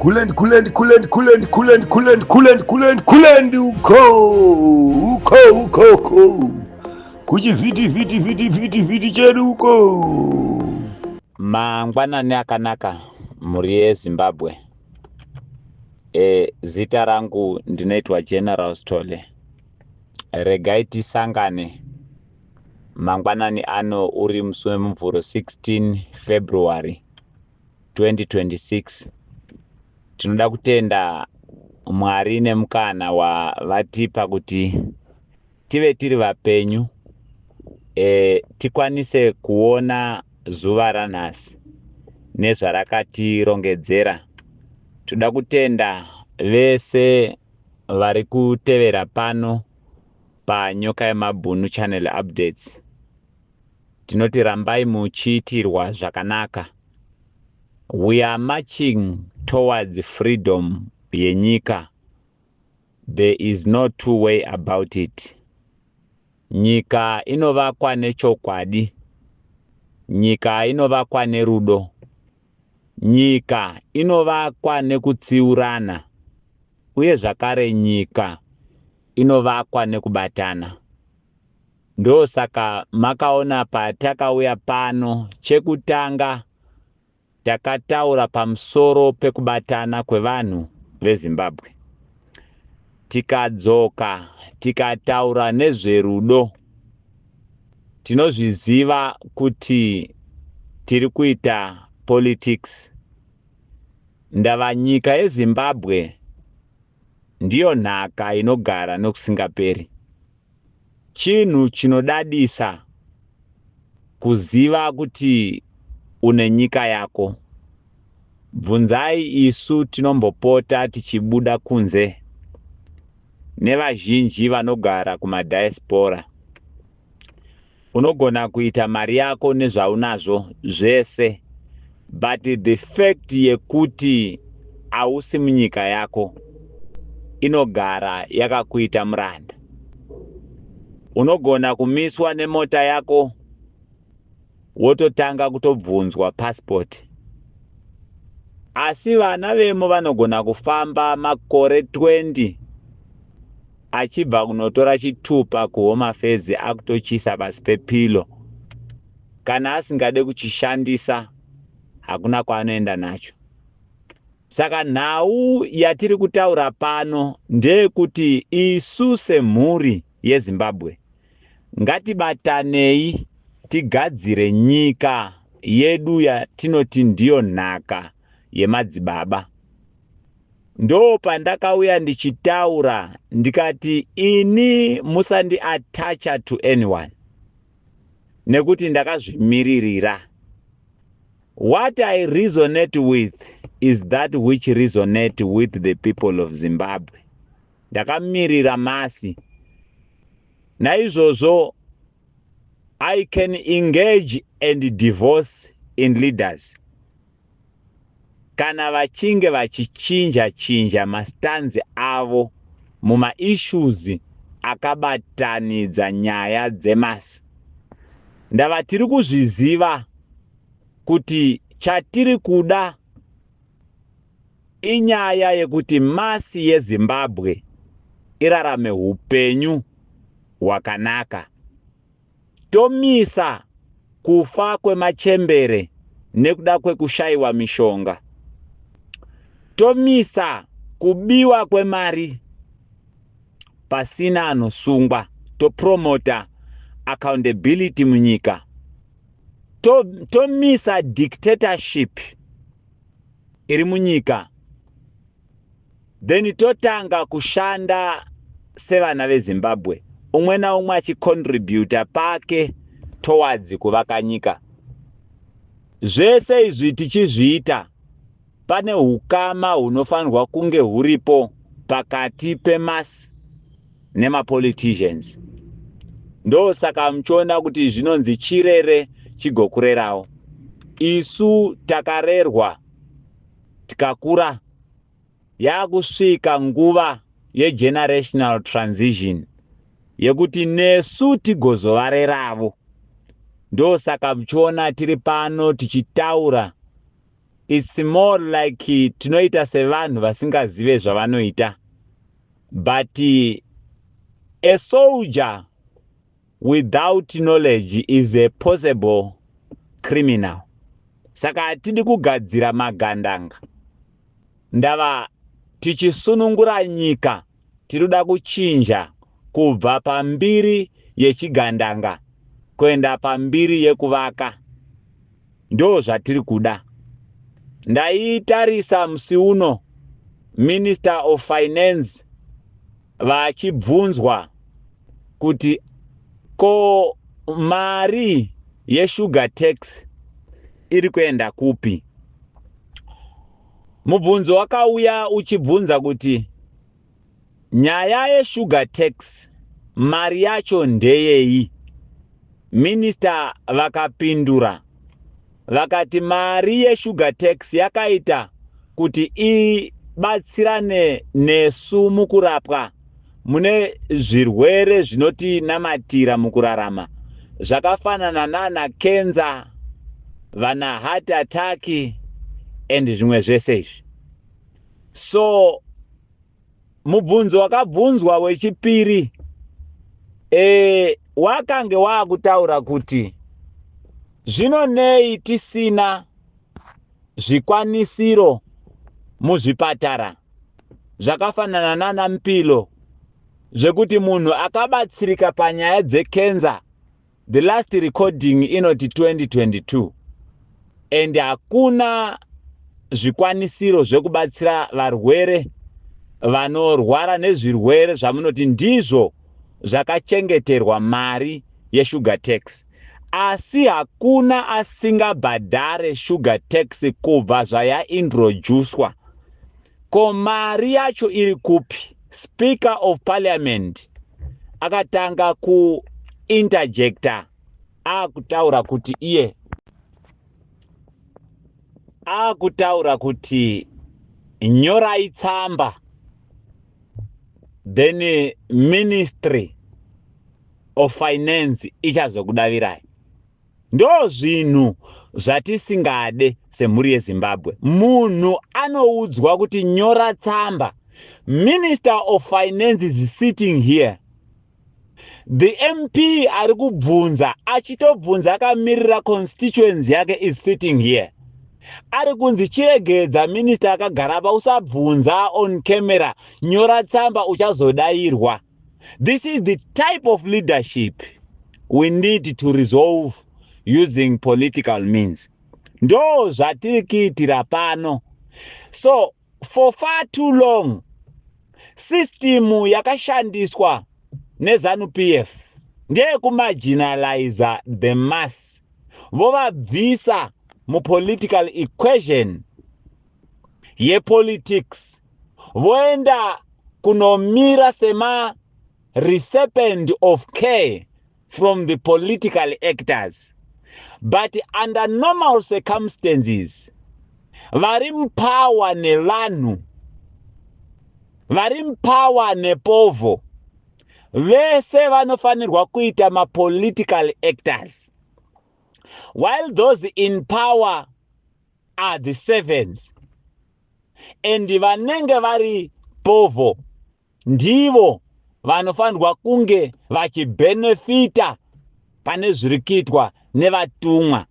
Kulend, kulend, kulend, kulend, kulend, kulend, kulend, kulend, kulend, uko, uko, uko, uko. Kuchivhiti, vhiti, vhiti, vhiti, vhiti chedu uko. Mangwanani akanaka mhuri yeZimbabwe. Zita rangu ndinoitwa General Sithole. Regai tisangane mangwanani ano uri musi weMuvhuro 16 February 2026. Tinoda kutenda Mwari nemukana wavatipa kuti tive tiri vapenyu, tikwanise kuona zuva ranhasi nezvarakatirongedzera. Toda kutenda vese vari kutevera pano paNyoka yeMabhunu Channel Updates. Tinoti rambai muchiitirwa zvakanaka. We are marching towards freedom yenyika. There is no two way about it. Nyika inovakwa nechokwadi. Nyika inovakwa nerudo. Nyika inovakwa nekutsiurana. Uye zvakare nyika inovakwa nekubatana. Ndosaka makaona patakauya pano chekutanga takataura pamusoro pekubatana kwevanhu veZimbabwe. Tikadzoka tikataura nezverudo. Tinozviziva kuti tiri kuita politics. Ndava nyika yeZimbabwe ndiyo nhaka inogara nokusingaperi. Chinhu chinodadisa kuziva kuti une nyika yako. Bvunzai isu tinombopota tichibuda kunze nevazhinji vanogara kumadiaspora. Unogona kuita mari yako nezvaunazvo zvese, but the fact yekuti hausi munyika yako inogara yakakuita muranda. Unogona kumiswa nemota yako wototanga kutobvunzwa passport. Asi vana vemo vanogona kufamba makore 20 achibva kunotora chitupa kuHome Affairs akutochiisa pasi pepilo. Kana asingade kuchishandisa hakuna kwaanoenda nacho. Saka nhau yatiri kutaura pano ndeyekuti isu semhuri yeZimbabwe ngatibatanei tigadzire nyika yedu yatinoti ndiyo nhaka yemadzibaba. Ndo pandakauya ndichitaura ndikati ini musandi attacha to anyone nekuti ndakazvimiririra. What I resonate with is that which resonate with the people of Zimbabwe. Ndakamirira mass. Naizvozvo I can engage and divorce in leaders. Kana vachinge vachichinja chinja mastanzi avo mumaissues akabatanidza nyaya dzemass. Ndava tiri kuzviziva kuti chatiri kuda inyaya yekuti mass yeZimbabwe irarame upenyu hwakanaka. Tomisa kufa kwemachembere nekuda kwekushayiwa mishonga. Tomisa kubiwa kwemari pasina anosungwa. Topromota accountability munyika. Tomisa dictatorship iri munyika. Then totanga kushanda sevana veZimbabwe, umwe naumwe achicontributa pake towards kuvaka nyika. Zvese izvi tichizviita pane hukama hunofanirwa kunge huripo pakati pemass nemapoliticians. Ndosaka muchiona kuti zvinonzi chirere chigokurerawo. Isu takarerwa tikakura, yakusvika nguva yegenerational transition yekuti nesu tigozovareravo. Ndosaka muchiona tiri pano tichitaura. It's more like tinoita sevanhu vasingazive zvavanoita, but a soldier without knowledge is a possible criminal. Saka hatidi kugadzira magandanga. Ndava tichisunungura nyika, tirikuda kuchinja kubva pambiri yechigandanga kuenda pambiri yekuvaka. Ndo zvatiri kuda. Ndaitarisa musi uno Minister of Finance vachibvunzwa kuti ko mari yesugar tax iri kuenda kupi. Mubvunzo wakauya uchibvunza kuti nyaya yesugar tax, mari yacho ndeyei? Minista vakapindura vakati mari yesugar tax yakaita kuti ibatsirane nesu mukurapwa mune zvirwere zvinotinamatira mukurarama, zvakafanana nana kenza, vana heart attack and zvimwe zvese izvi. So mubvunzo wakabvunzwa wechipiri wakange waakutaura kuti zvino nei tisina zvikwanisiro muzvipatara zvakafanana nana Mpilo, zvekuti munhu akabatsirika panyaya dzekenza? The last recording inoti 2022, and hakuna zvikwanisiro zvekubatsira varwere vanorwara nezvirwere zvamunoti ndizvo zvakachengeterwa mari yesugar tax. Asi hakuna asingabhadhare sugar tax kubva zvayaintroducwa. Ko mari yacho iri kupi? Speaker of Parliament akatanga kuinterjecta, akutaura kuti iye akutaura kuti nyorai tsamba, then Ministry of Finance ichazokudavirai. Ndo zvinhu zvatisingade semhuri yeZimbabwe. Munhu anoudzwa kuti nyora tsamba. Minister of Finance is sitting here. The MP ari kubvunza, achitobvunza akamirira constituency yake, is sitting here. Ari kunzi chiregedza, minista akagara pa, usabvunza on camera, nyora tsamba, uchazodayirwa. This is the type of leadership we need to resolve using political means. Ndo zvatiri kuitira pano. So for far too long, system yakashandiswa neZANU PF ndeyekumarginaliza the mass, vovabvisa mupolitical equation yepolitics, voenda kunomira sema recipient of care from the political actors. But under normal circumstances, vari mupower nevanhu vari mupower nepovho vese vanofanirwa kuita mapolitical actors, while those in power are the servants, and vanenge vari povho ndivo vanofanirwa kunge vachibhenefita pane zviri kuitwa nevatumwa.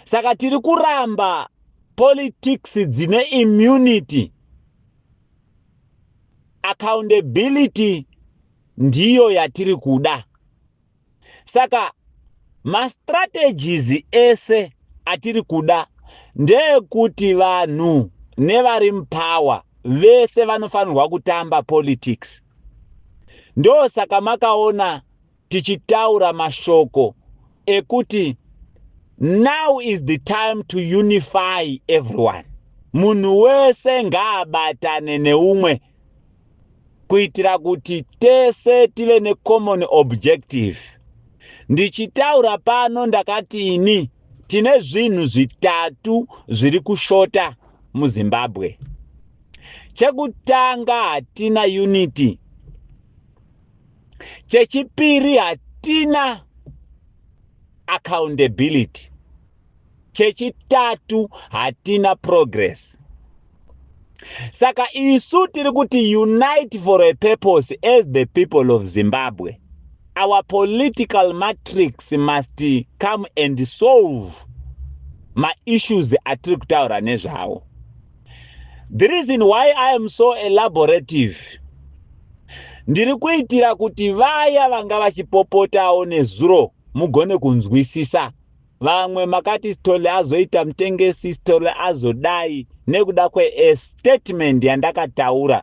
Saka tiri kuramba politics dzine immunity. Accountability ndiyo yatiri kuda. Saka mastrategies ese atiri kuda ndeekuti vanhu nevari mupower vese vanofanirwa kutamba politics. Ndosaka makaona tichitaura mashoko ekuti now is the time to unify everyone. Munhu wese ngaabatane neumwe kuitira kuti tese tive necommon objective. Ndichitaura pano ndakatini tine zvinhu zvitatu zviri kushota muZimbabwe. Chekutanga, hatina unity. Chechipiri, hatina accountability. Chechitatu, hatina progress. Saka isu tiri kuti unite for a purpose. As the people of Zimbabwe, our political matrix must come and solve maissues atiri kutaura nezvawo. The reason why I am so elaborative, ndiri kuitira kuti vaya vanga vachipopotawo nezuro mugone kunzwisisa. Vamwe makati Sithole azoita mutengesi, Sithole azodai, nekuda kwestatement yandakataura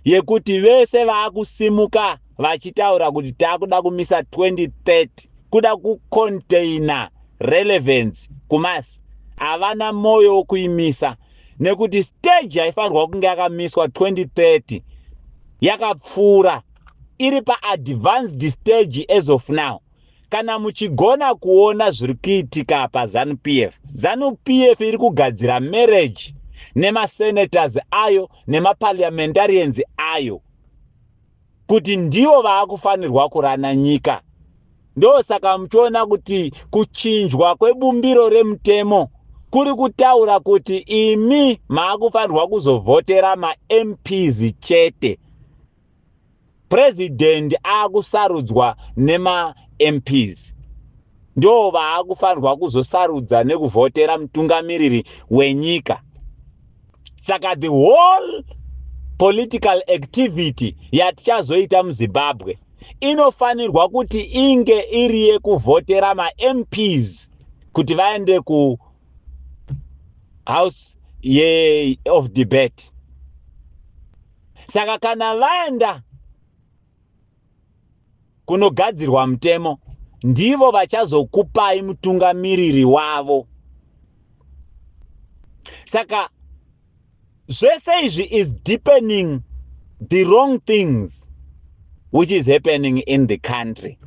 yekuti vese vaakusimuka vachitaura kuti taakuda kumisa 2030, kuda kucontaina relevance kumasi, havana mwoyo wokuimisa, nekuti stage yaifanirwa kunge yakamiswa 2030 yakapfuura, iri paadvanced stage as of now. Kana muchigona kuona zviri kuitika paZANU PF, ZANU PF iri kugadzira marriage nemasenators ayo nemaparliamentarians ayo kuti ndivo vaakufanirwa kurana nyika. Ndosaka muchiona kuti kuchinjwa kwebumbiro remutemo kuri kutaura kuti imi maakufanirwa kuzovhotera maMPs chete, purezidendi aakusarudzwa nemaMPs, ndo vaakufanirwa kuzosarudza nekuvhotera mutungamiriri wenyika. Saka the whole political activity yatichazoita muZimbabwe inofanirwa kuti inge iri yekuvhotera maMPs kuti vaende kuhouse of debate. Saka kana vaenda kunogadzirwa mutemo, ndivo vachazokupai mutungamiriri wavo. Saka zvese izvi is deepening the wrong things which is happening in the country.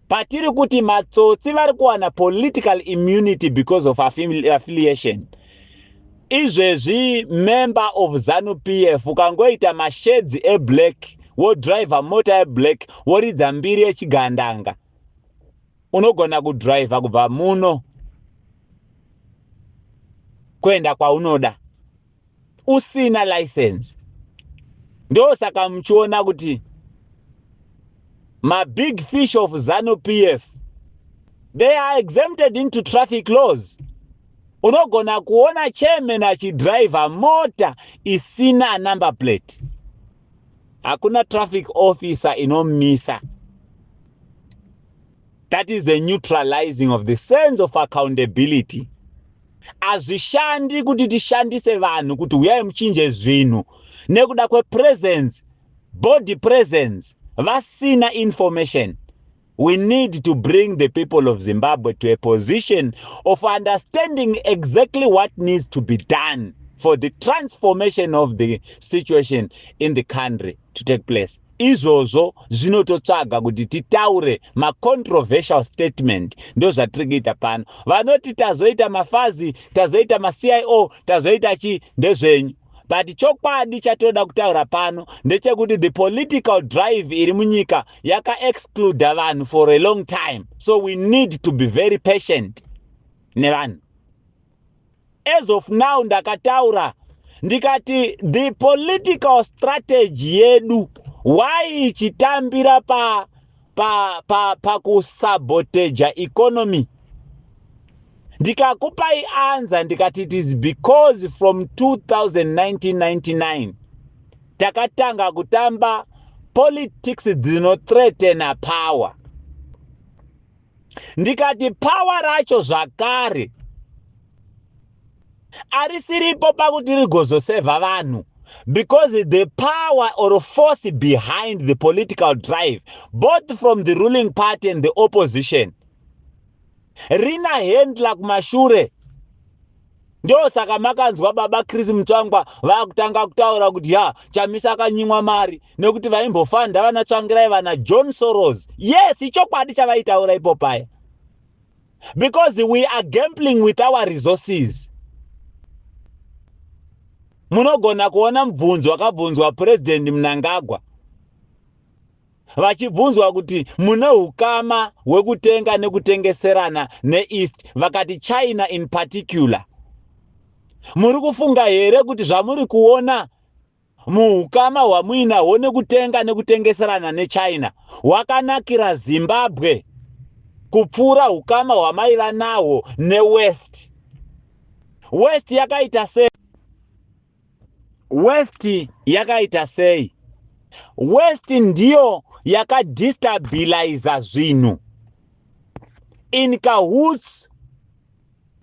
Patiri kuti matsotsi vari kuwana political immunity because of affiliation. Izvezvi member of ZANU PF, ukangoita mashades eblack, wodhiraivha mota yeblack, woridza mbiri yechigandanga, unogona kudhiraivha kubva muno kuenda kwaunoda usina license. Ndosaka muchiona kuti mabig fish of ZANU PF, they are exempted into traffic laws. Unogona kuona chairman achidhiraivha mota isina number plate, hakuna traffic officer inomisa. That is the neutralizing of the sense of accountability. Hazvishandi kuti tishandise vanhu kuti uyai muchinje zvinhu nekuda kwepresence, body presence, vasina information. We need to bring the people of Zimbabwe to a position of understanding exactly what needs to be done for the transformation of the situation in the country to take place. Izvozvo zvinototsvaga kuti titaure macontroversial statement. Ndo zvatiri kuita pano. Vanoti tazoita mafazi, tazoita maCIO, tazoita chi, ndezvenyu, but chokwadi chatoda kutaura pano ndechekuti the political drive iri munyika yakaexcluda vanhu for a long time, so we need to be very patient nevanhu. As of now, ndakataura ndikati the political strategy yedu, why ichitambira pakusaboteja pa, pa economy? Ndikakupai answer, ndikati it is because from 2099 takatanga kutamba politics dzinothreatena power. Ndikati power racho zvakare harisiripo pakuti rigozosevha vanhu, because the power or force behind the political drive, both from the ruling party and the opposition, rina handler kumashure. Ndosaka makanzwa baba Chris Mutsvangwa vaakutanga kutaura kuti ya, Chamisa akanyimwa mari nekuti vaimbofanda vana Tsvangirai, vana John Soros. Yes, ichokwadi chavaitaura ipo paya, because we are gambling with our resources. Munogona kuona mubvunzo wakabvunzwa Purezidendi Mnangagwa. Vachibvunzwa kuti mune ukama hwekutenga nekutengeserana neEast, vakati China in particular. Muri kufunga here kuti zvamuri kuona muukama hwamuinahwo nekutenga nekutengeserana neChina hwakanakira Zimbabwe kupfuura ukama hwamaiva nahwo neWest? West yakaita sei? West yakaita sei? West ndiyo yakadestabiliza zvinhu in cahoots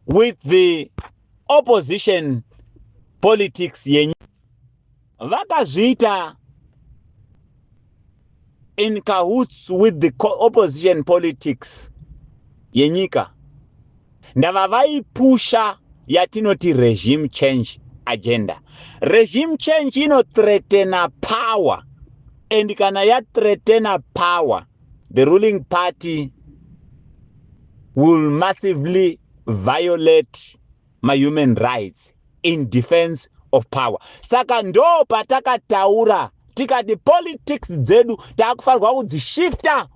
with the opposition politics yenyu. Vakazviita in cahoots with the opposition politics yenyika. Ndava vaipusha yatinoti regime change agenda. Regime change inothreatena power, and kana yathreatena power, the ruling party will massively violate mahuman rights in defense of power. Saka ndo patakataura tikati politics dzedu taakufanirwa kudzishifta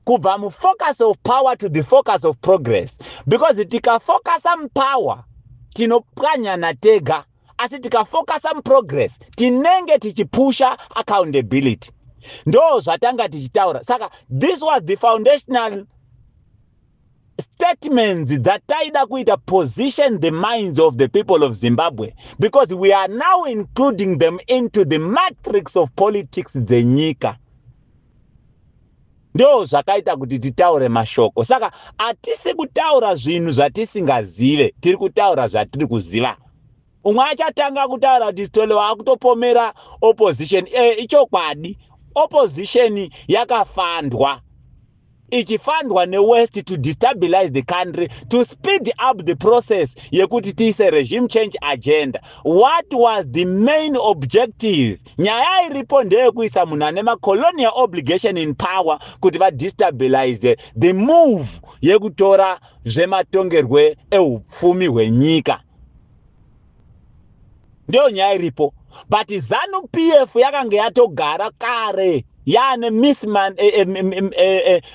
kubva mufocus of power to the focus of progress, because tikafokasa mupower tinopwanyana tega, asi tikafokasa muprogress tinenge tichipusha accountability. Ndo zvatanga tichitaura. Saka this was the foundational statements dzataida kuita position the minds of the people of Zimbabwe, because we are now including them into the matrix of politics dzenyika. Ndo zvakaita kuti titaure mashoko. Saka hatisi kutaura zvinhu zvatisingazive, tiri kutaura zvatiri kuziva. Umwe achatanga kutaura kuti Sithole waakutopomera opposition. Ichokwadi, opposition yakafandwa, ichifandwa neWest to destabilize the country, to speed up the process yekuti tiise regime change agenda. What was the main objective? Nyaya iripo ndeyekuisa munhu ane macolonial obligation in power kuti vadestabilize the move yekutora zvematongerwe eupfumi hwenyika. Ndiyo nyaya iripo. But ZANU PF yakanga yatogara kare yaane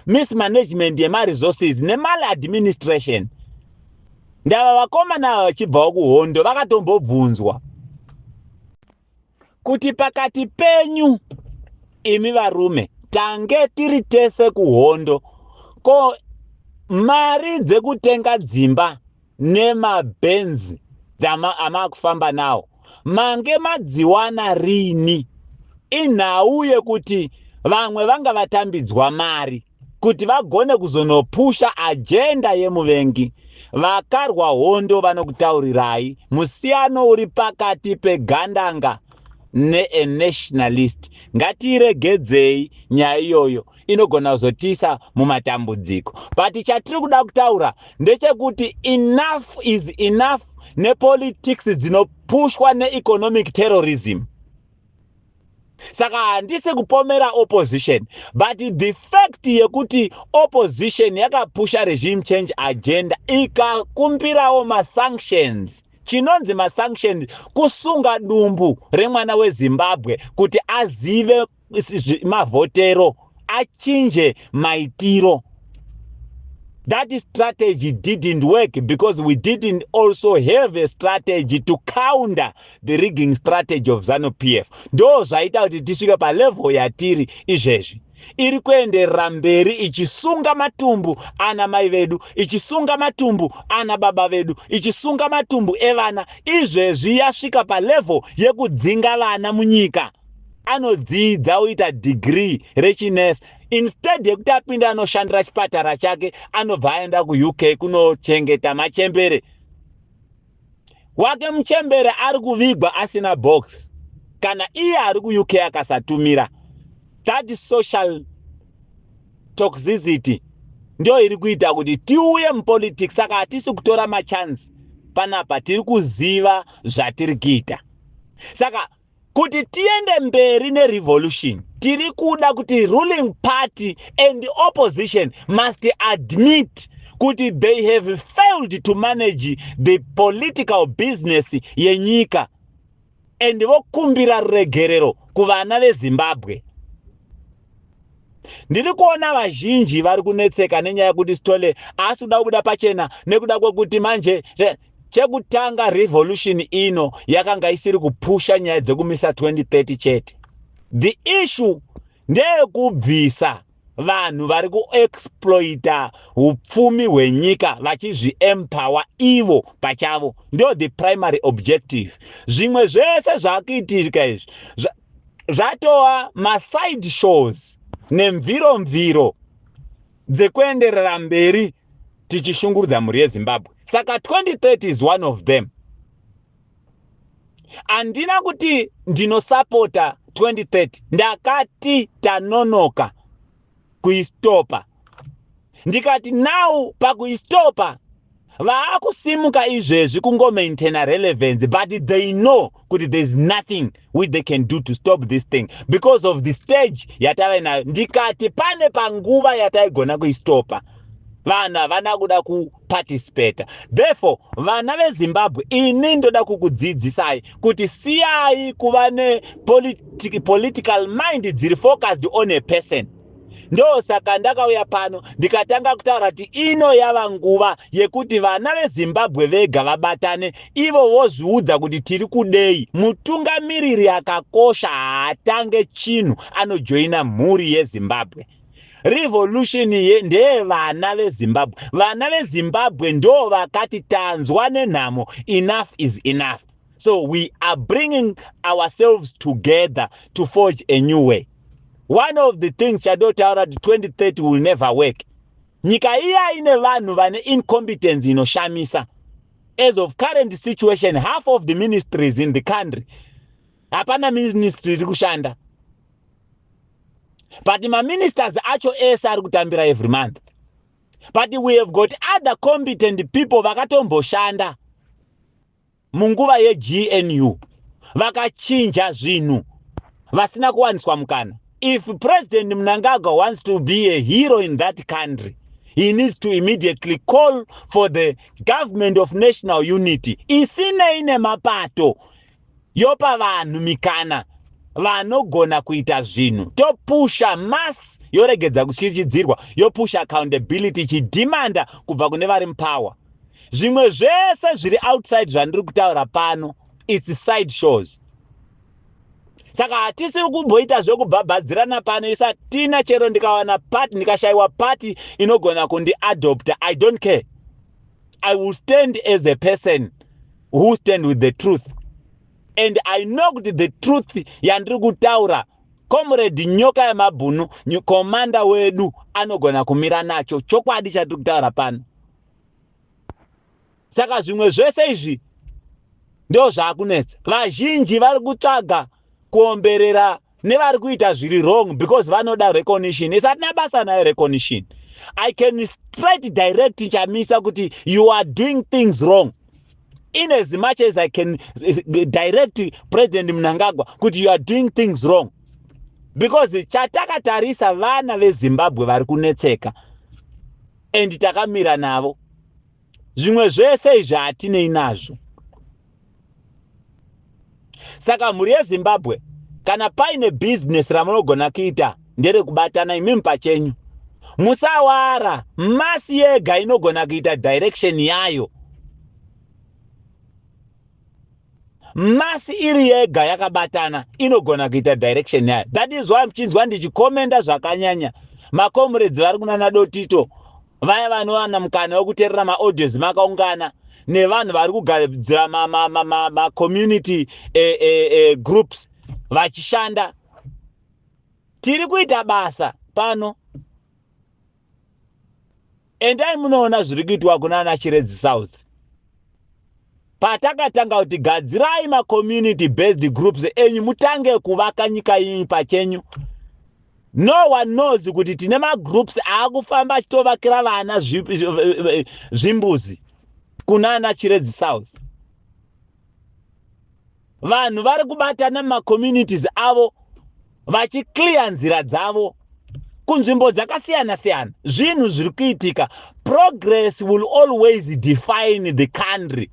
mismanagement yemaresources nemaladministration. Ndava vakomana ava vachibvawo kuhondo vakatombobvunzwa kuti pakati penyu imi varume, tange tiri tese kuhondo, ko mari dzekutenga dzimba nemabhenzi amakufamba nawo mange madziwana rini? Inhau yekuti vamwe vanga vatambidzwa mari kuti vagone kuzonopusha agenda yemuvengi. Vakarwa hondo vanokutaurirai musiyano uri pakati pegandanga neanationalist. Ngatiregedzei nyaya iyoyo, inogona kuzotiisa mumatambudziko. But chatiri kuda kutaura ndechekuti enough is enough nepolitics dzinopushwa neeconomic terrorism. Saka handisi kupomera opposition, but the fact yekuti opposition yakapusha regime change agenda, ikakumbirawo masanctions. Chinonzi masanctions kusunga dumbu remwana weZimbabwe kuti azive mavhotero, achinje maitiro. That strategy didn't work because we didn't also have a strategy to counter the rigging strategy of ZANU PF. Ndo zvaita kuti tisvike palevel yatiri izvezvi, iri kuenderera mberi ichisunga matumbu ana mai vedu, ichisunga matumbu ana baba vedu, ichisunga matumbu evana. Izvezvi yasvika palevel yekudzinga vana munyika. Anodzidza oita degree rechinesi, instead yekuti apinde anoshandira chipatara chake, anobva aenda kuUK kunochengeta machembere wake. Muchembere ari kuvigwa asina box kana iye ari kuUK akasatumira. That social toxicity ndio iri kuita kuti tiuye mupolitics. Saka hatisi kutora machance panapa, tiri kuziva zvatiri kuita. Saka kuti tiende mberi nerevolution, tiri kuda kuti ruling party and opposition must admit kuti they have failed to manage the political business yenyika and vokumbira ruregerero kuvana veZimbabwe. Ndiri kuona vazhinji vari kunetseka nenyaya yekuti Sithole haasi kuda kubuda pachena nekuda kwekuti manje chekutanga revolution ino yakanga isiri kupusha nyaya dzekumisa 2030 chete. The issue ndeyekubvisa vanhu vari kuexploita upfumi hwenyika vachizviempower ivo pachavo. Ndo the primary objective. Zvimwe zvese zvaakuitika izvi zvatova maside shows nemviro mviro dzekuenderera mberi tichishungurudza mhuri yeZimbabwe. Saka 2030 is one of them. Handina kuti ndinosapota 2030, ndakati tanonoka kuistopa. Ndikati now pakuistopa vaakusimuka izvezvi kungomaintaina relevance, but they know kuti there is nothing which they can do to stop this thing because of the stage yatave nayo. Ndikati pane panguva yataigona kuistopa, vanhu havana kuda kuparticipata. Therefore, vana veZimbabwe, ini ndoda kukudzidzisai kuti siyai kuva nepolitical mind dziri focused on a person. Ndosaka ndakauya pano ndikatanga kutaura kuti ino yava nguva yekuti vana veZimbabwe vega vabatane, ivo vozviudza kuti tiri kudei. Mutungamiriri akakosha haatange chinhu, anojoina mhuri yeZimbabwe. Revolution ndeyevana veZimbabwe. Vana veZimbabwe ndo vakati tanzwa nenhamo, enough is enough. So we are bringing ourselves together to forge a new way. One of the things chandotaura kuti 2030 will never work. Nyika iya ine vanhu vane incompetence inoshamisa. As of current situation, half of the ministries in the country, hapana ministry iri kushanda, but maministers acho ese ari kutambira every month. But we have got other competent people vakatomboshanda munguva yeGNU, vakachinja zvinhu, vasina kuwaniswa mukana. If President Mnangagwa wants to be a hero in that country, he needs to immediately call for the government of national unity isinei nemapato, yopa vanhu mikana vanogona kuita zvinhu, topusha mass, yoregedza kutyityidzirwa, yopusha accountability, ichidhimanda kubva kune vari mupower. Zvimwe zvese zviri outside zvandiri kutaura pano, it's side shows. Saka hatisiri kumboita zvekubhabhadzirana pano isatina. Chero ndikawana party, ndikashayiwa party inogona kundiadopta, I don't care. I will stand as a person who stand with the truth, and I know kuti the truth yandiri kutaura, Comrade Nyoka Yemabhunu, commander wedu, anogona kumira nacho chokwadi chatiri kutaura pano. Saka zvimwe zvese izvi ndo zvaakunetsa. Vazhinji vari kutsvaga kuomberera nevari kuita zviri wrong because vanoda recognition. Isatina basa nayo recognition. I can straight direct Chamisa kuti you are doing things wrong, in as much as I can direct President Mnangagwa kuti you are doing things wrong, because chatakatarisa, vana veZimbabwe vari kunetseka and takamira navo. Zvimwe zvese izvi hatinei nazvo. Saka mhuri yeZimbabwe, kana paine bhizinesi ramunogona kuita, nderekubatana imimi pachenyu. Musawara mass yega inogona kuita direction yayo. Mass iri yega yakabatana inogona kuita direction yayo. That is why muchinzwa ndichikomenda zvakanyanya macomrades vari kunana Dotito, vaya vanowana mukana wekuteerera maaudios makaungana nevanhu vari kugadzira macommunity groups vachishanda. Tiri kuita basa pano. Endai munoona zviri kuitwa kunana Chiredzi South. Patakatanga kuti gadzirai macommunity based groups enyu, mutange kuvaka nyika yenyu pachenyu, no one knows kuti tine magroups aakufamba achitovakira vana zvimbuzi kunana Chiredzi South. Vanhu vari kubatana mumacommunities avo vachiclear nzira dzavo kunzvimbo dzakasiyana-siyana. Zvinhu zviri kuitika. Progress will always define the country,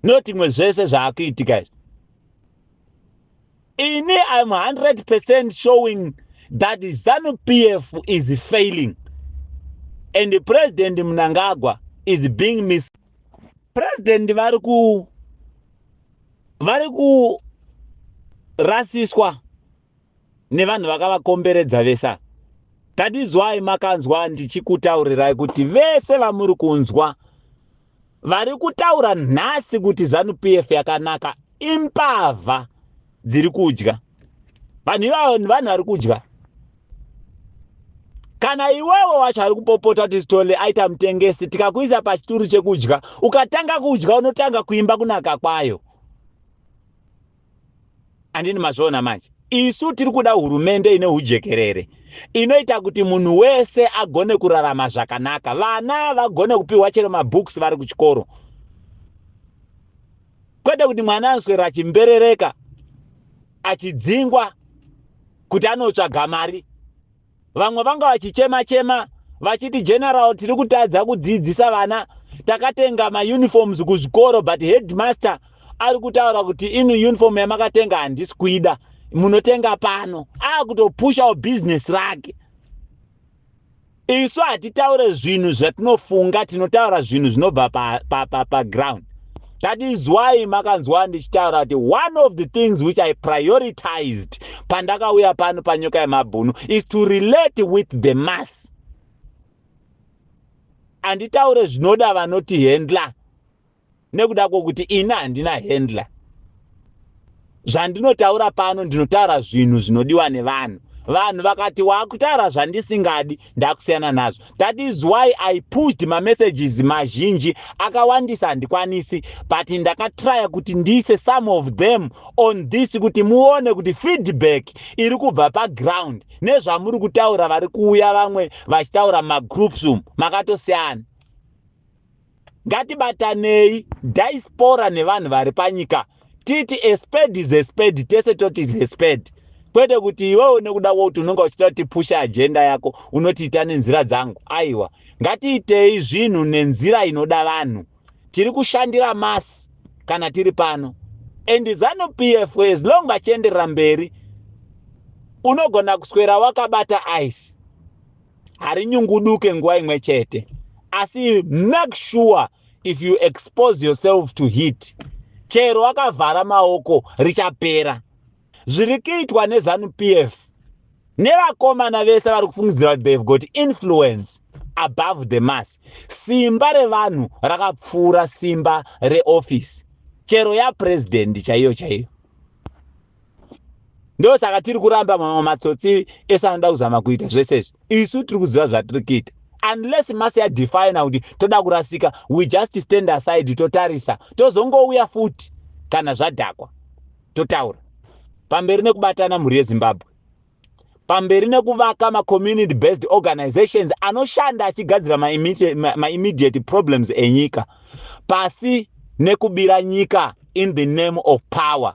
not imwe zvese zvaakuitika izvi. Ini I'm 100% showing that ZANU PF is failing and President Mnangagwa is being mis. President vari kurasiswa nevanhu vakavakomberedza vesa. That is why makanzwa ndichikutaurirai kuti vese vamuri kunzwa vari kutaura nhasi kuti ZANU PF yakanaka imbavha dziri kudya. Vanhu ivavo vanhu vari kudya. Kana iwewe wacho ari kupopota kuti Sithole aita mutengesi, tikakuisa pachituru chekudya, ukatanga kudya, unotanga kuimba kunaka kwayo. Handini mazviona manje? Isu tiri kuda hurumende ine ujekerere, inoita kuti munhu wese agone kurarama zvakanaka, vana vagone kupiwa chero mabooks vari kuchikoro, kwete kuti mwana anoswera achimberereka, achidzingwa kuti anotsvaga mari. Vamwe vanga vachichema chema vachiti, "General, tiri kutadza kudzidzisa vana. Takatenga mauniforms kuzvikoro, but headmaster ari kutaura kuti inu uniform yamakatenga handisi kuida, munotenga pano." Akutopushawo bhizinesi rake. Isu hatitaure zvinhu zvatinofunga, tinotaura zvinhu zvinobva paground pa. That is why makanzwa ndichitaura kuti one of the things which I prioritized pandakauya pano panyoka yemabhunu is to relate with the mass. Handitaure zvinoda vanoti handler, nekuda kwokuti ini handina handler. Zvandinotaura pano, ndinotaura zvinhu zvinodiwa nevanhu. Vanhu vakati waakutaura zvandisingadi, ndakusiyana nazvo. That is why I pushed mamessages mazhinji akawandisa. Handikwanisi, but ndakatrya kuti ndiise some of them on this kuti muone kuti feedback iri kubva paground nezvamuri kutaura. Vari kuuya vamwe vachitaura mumagroups umu, makatosiyana. Ngatibatanei, diaspora nevanhu vari panyika, titi a spade is a spade, tese toti is a spade, kwete kuti iwewo nekuda kwokuti unonga uchida kuti pusha agenda yako unotiita nenzira dzangu. Aiwa, ngatiitei zvinhu nenzira inoda vanhu. Tiri kushandira mass kana tiri pano. And ZANU PF, as long vachienderera mberi, unogona kuswera wakabata ice, harinyunguduke nguva imwe chete. Asi make sure if you expose yourself to heat, chero wakavhara maoko, richapera. Zviri kuitwa neZANU PF nevakomana vese vari kufungidzira kuti they've got influence above the mass, simba revanhu rakapfuura simba reofisi chero yapurezidendi chaiyo chaiyo. Ndosaka tiri kuramba mamwe matsotsi ese anoda kuzama kuita zvese izvi. Isu tiri kuziva zvatiri kuita. Unless mass yadefina kuti toda kurasika, we just stand aside, totarisa, tozongouya futi kana zvadhakwa, totaura. Pamberi nekubatana, mhuri yeZimbabwe. Pamberi nekuvaka macommunity based organizations anoshanda achigadzira maimmediate problems enyika. Pasi nekubira nyika in the name of power.